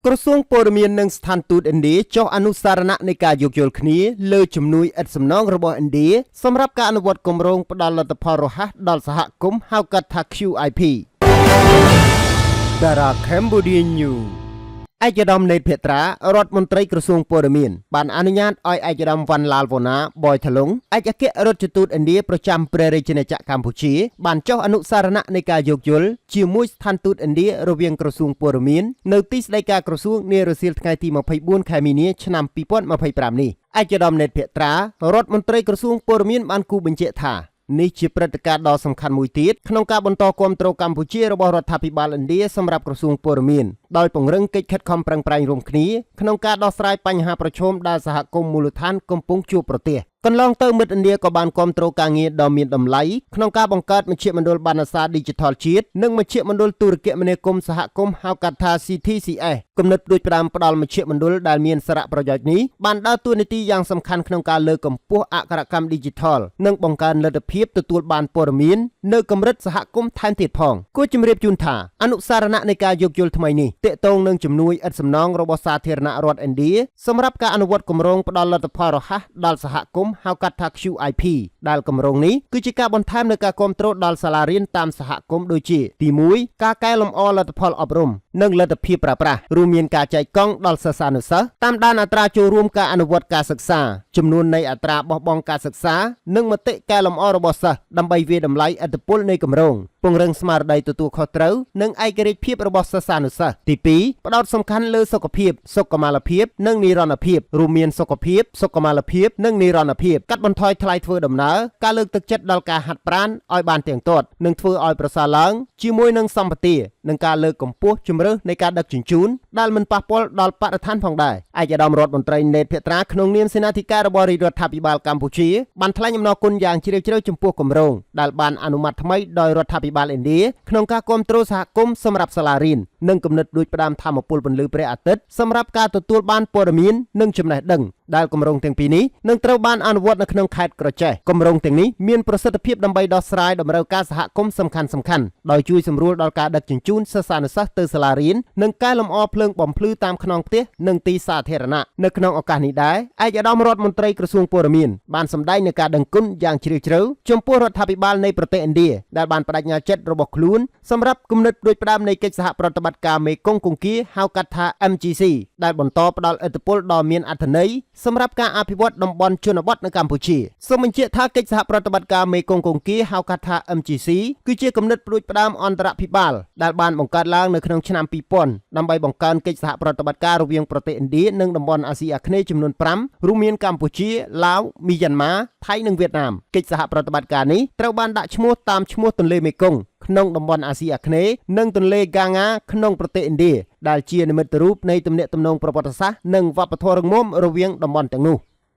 ក្រសួងព័ត៌មាននិងស្ថានទូតឥណ្ឌាចុះអនុសារណៈនៃការយោគយល់គ្នាលើជំនួយឥតសំណងរបស់ឥណ្ឌាសម្រាប់ការអនុវត្តគម្រោងផ្ដល់លទ្ធផលរហ័សដល់សហគមន៍ហៅកាត់ថា QIP។ Dara Cambodia News។ ឯកឧត្តមនេតភត្រារដ្ឋមន្ត្រីក្រសួងព័ត៌មានបានអនុញ្ញាតឲ្យឯកឧត្តមវ៉ាន់ឡាល់វូណាបយថលុងឯកអគ្គរដ្ឋទូតឥណ្ឌាប្រចាំព្រះរាជាណាចក្រកម្ពុជាបានចុះអនុសារណៈនៃការយោគយល់ជាមួយស្ថានទូតឥណ្ឌារវាងក្រសួងព័ត៌មាននៅទីស្តីការក្រសួងនារសៀលថ្ងៃទី24ខែមីនាឆ្នាំ2025នេះ។ឯកឧត្តមនេតភត្រារដ្ឋមន្ត្រីក្រសួងព័ត៌មានបានគូបញ្ជាក់ថានេះជាព្រឹត្តិការណ៍ដ៏សំខាន់មួយទៀតក្នុងការបន្តគាំទ្រកម្ពុជារបស់រដ្ឋាភិបាលឥណ្ឌាសម្រាប់ក្រសួងព័ត៌មានដោយពង្រឹងកិច្ចខិតខំប្រឹងប្រែងរួមគ្នាក្នុងការដោះស្រាយបញ្ហាប្រឈមដែលសហគមន៍មូលដ្ឋានកំពុងជួបប្រទះ។កន្លងទៅមិត្តឥណ្ឌាក៏បានគាំទ្រការងារដ៏មានតម្លៃក្នុងការបង្កើតមជ្ឈមណ្ឌលបណ្ណសារឌីជីថលជាតិនិងមជ្ឈមណ្ឌលទូរគមនាគមន៍សហគមន៍ហៅកាត់ថា CTCS។ គំនិតផ្ដួចផ្ដើមផ្ដល់មជ្ឈមណ្ឌលដែលមានសារៈប្រយោជន៍នេះបានដើរតួនាទីយ៉ាងសំខាន់ក្នុងការលើកកម្ពស់អក្ខរកម្មឌីជីថលនិងបង្កើនលទ្ធភាពទទួលបានព័ត៌មាននៅកម្រិតសហគមន៍ថែមទៀតផង។គួរជម្រាបជូនថាអនុសារណៈនៃការយោគយល់ថ្មីនេះទាក់ទងនឹងជំនួយឥតសំណងរបស់សាធារណរដ្ឋឥណ្ឌាសម្រាប់ការអនុវត្តគម្រោងផ្ដល់លទ្ធផលរហ័សដល់សហគមន៍ហៅកាត់ថា QIP ដែលគម្រោងនេះគឺជាការបន្ថែមនូវការគាំទ្រដល់សាលារៀនតាមសហគមន៍ដូចជាទី1ការកែលម្អលទ្ធផលអប់រំនិងលទ្ធភាពប្រើប្រាស់រួមមានការចែកកង់ដល់សិស្សានុសិស្សតាមដានអត្រាចូលរួមការអនុវត្តការសិក្សាចំនួននៃអត្រាបោះបង់ការសិក្សានិងមតិកែលម្អរបស់សិស្សដើម្បីវាយតម្លៃឥទ្ធិពលនៃគម្រោងពង្រឹងស្មារតីទទួលខុសត្រូវនិងឯករាជ្យភាពរបស់សិស្សានុសិស្សទី2ផ្ដោតសំខាន់លើសុខភាពសុខុមាលភាពនិងនិរន្តរភាពរួមមានសុខភាពសុខុមាលភាពនិងនិរន្តរភាពកាត់បន្ថយថ្លៃធ្វើដំណើរការលើកទឹកចិត្តដល់ការហាត់ប្រាណឲ្យបានទៀងទាត់និងធ្វើឲ្យប្រសើរឡើងជាមួយនឹងសម្បទានិងការលើកកម្ពស់ជំរើសនៃការដឹកជញ្ជូនដែលមិនប៉ះពាល់ដល់បរិស្ថានផងដែរ។ឯកឧត្តមរដ្ឋមន្ត្រីនេតភត្រាក្នុងនាមសេនាធិការរបស់រាជរដ្ឋាភិបាលកម្ពុជាបានថ្លែងអំណរគុណយ៉ាងជ្រាលជ្រៅចំពោះគម្រោងដែលបានអនុម័តថ្មីដោយរដ្ឋាភិបាលឥណ្ឌាក្នុងការគាំទ្រសហគមន៍សម្រាប់សាលារៀននិងគំនិតផ្ដួចផ្ដើមថាមពលពន្លឺព្រះអាទិត្យសម្រាប់ការទទួលបានព័ត៌មាននិងចំណេះដឹងដែលគម្រោងទាំងពីរនេះនឹងត្រូវបានអនុវត្តនៅក្នុងខេត្តក្រចេះគម្រោងទាំងនេះមានប្រសិទ្ធភាពដើម្បីដោះស្រាយតម្រូវការសហគមន៍សំខាន់សំខាន់ដោយជួយសម្រួលដល់ការដឹកជញ្ជូនសិស្សានុសិស្សទៅសាលារៀននិងកែលម្អភ្លើងបំភ្លឺតាមខ្នងផ្ទះនិងទីសាធារណៈនៅក្នុងឱកាសនេះដែរឯកឧត្តមរដ្ឋមន្ត្រីក្រសួងព័ត៌មានបានសម្ដែងនូវការដឹងគុណយ៉ាងជ្រាលជ្រៅចំពោះរដ្ឋាភិបាលនៃប្រទេសឥណ្ឌាដែលបានប្ដេជ្ញាចិត្តរបស់ខ្លួនសម្រាប់គំនិតផ្ដួចផ្ដើមនៃកិច្ចសហប្រតិបត្តិការមេគង្គគង្គាហៅកាត់ថា MGC ដែលបន្តផ្ដល់ឥទ្ធិពលដ៏មានអត្ថន័យសម្រាប់ការអភិវឌ្ឍតំបន់ជនបទនៅកម្ពុជាសូមបញ្ជាក់ថាកិច្ចសហប្រតិបត្តិការមេគង្គគង្គាហៅកាត់ថា MGC គឺជាគំនិតផ្ដួចផ្ដើមអន្តរភិបាលដែលបានបង្កើតឡើងនៅក្នុងឆ្នាំ2000ដើម្បីបង្កើនកិច្ចសហប្រតិបត្តិការរវាងប្រទេសឥណ្ឌានិងតំបន់អាស៊ីអាគ្នេយ៍ចំនួន5រួមមានកម្ពុជាឡាវមីយ៉ាន់ម៉ាថៃនិងវៀតណាមកិច្ចសហប្រតិបត្តិការនេះត្រូវបានដាក់ឈ្មោះតាមឈ្មោះទន្លេមេគង្គក្នុងតំបន់អាស៊ីអាគ្នេយ៍និងទន្លេហ្គាងាក្នុងប្រទេសឥណ្ឌាដែលជានិមិត្តរូបនៃទំនាក់ទំនងប្រវត្តិសាស្ត្រនិងវប្បធម៌រឹងមាំរវាងតំបន់ទាំងនោះ។